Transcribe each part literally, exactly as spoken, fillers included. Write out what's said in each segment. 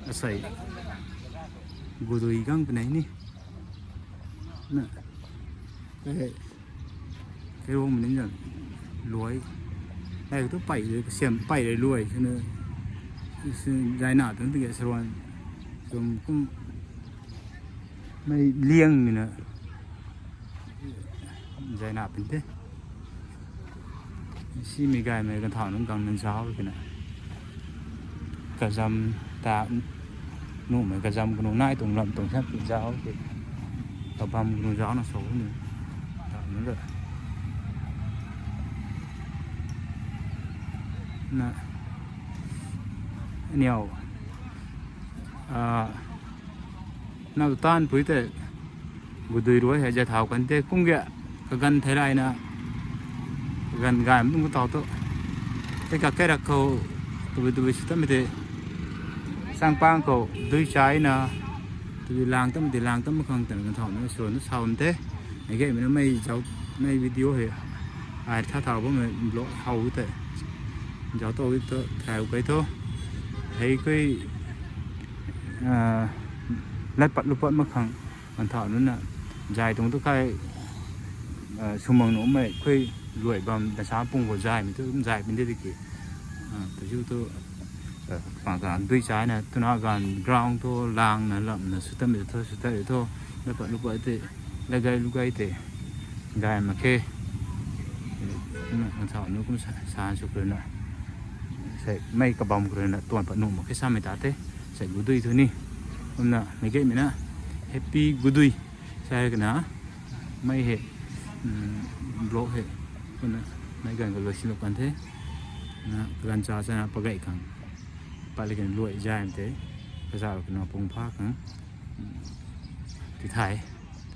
Asei, Gudui gang puni ni. Na, eh, Hei ruang mei ni zan luai. Hei tu pei rui, kasiam pei rui luai. Sini, sini zaina tun tiki saruan. Kum, kum mei liang mei na. Zaina pun the. Si mei gay mei kan thau nunc gang nan zau kina. Kazam ta nuhmei kazam kanu nai tuang lam tuang sap zau ke. Kabam kanu zau na so ni. Ta ni le. Na. Aniu. Ah, na tan pui te. Gudui rui hei zay thau kan te kung ge kaganv thei rai na, kaganv gay mung tau tu. Tei ka kei rak khou, tubui tubui sw tamei tei, sang pang khou dui chai na, tubui lang tamei tei lang tam khang tan kan thau na sw na sau te. Hei ge mei na mei zau, mei video hei, ai tha thau bam mei vlog hau te. Zau tau tu thau kai thu. Hei kui, ah, lat pat lu pat mak khang. Kan thau nunc na zay tuang tu kai, ah, sumang nuhmei khui luai bam da sa pung khou zay mei tu zay pin de tiki. Ah, tu ziu tu, ah, pang ka dui chai na tuna ganv ground tu lang na lam na sw tamei tu sw tamei tu. Lat pat lu pat te, lat gay lu gay te. Gay mak khe. Na, kan thau nunc kum sa, sa sw kru na. Sei mei kabam kru na tuan pat nuh mak khe sa mei ta te. Sei Gudui thu ni. Kumna mei ge mei na Happy Gudui. Sa kana mei hei, um, vlog hei. Kumna mei ganv ka luai si lou kan the. Na kaganv cha cha na pagay khang. Pat le kan luai zay mei te. Kazauh kana pung pha khang. Um, ti thai.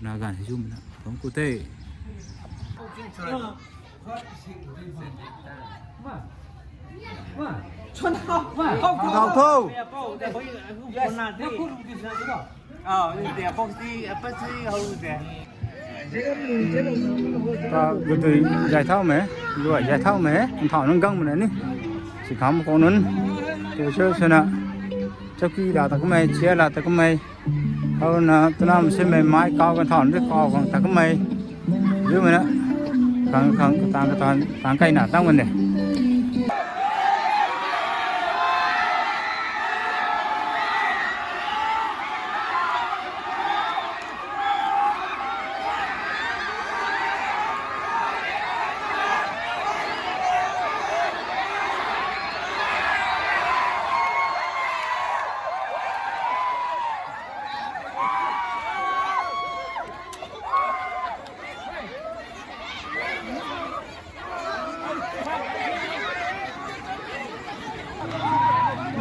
Na ganv hei zu mei na. Pung ku te. Thau tho. Ta Gudui zay thau mei, luai zay thau mei, kan thau nunc gang mei na ni. Si kham khou nunc, tu sw sw na, chaki la ta kamei, chair la ta kamei. Hou na, tuna mei si mei mai kau kan thau nunc di kau kan ta kamei. Ziu mei na, khang, khang, katang, katang, tang kai na tang kan de.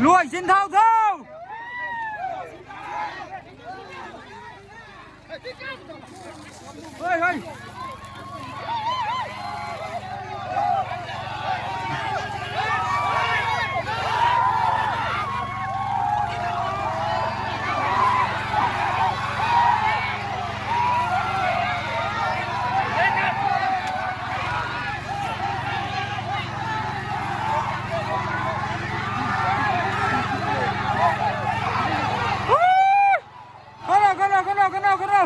Luai sin thau tho. Hei, hei. Kano, kano, kano, kano, kano.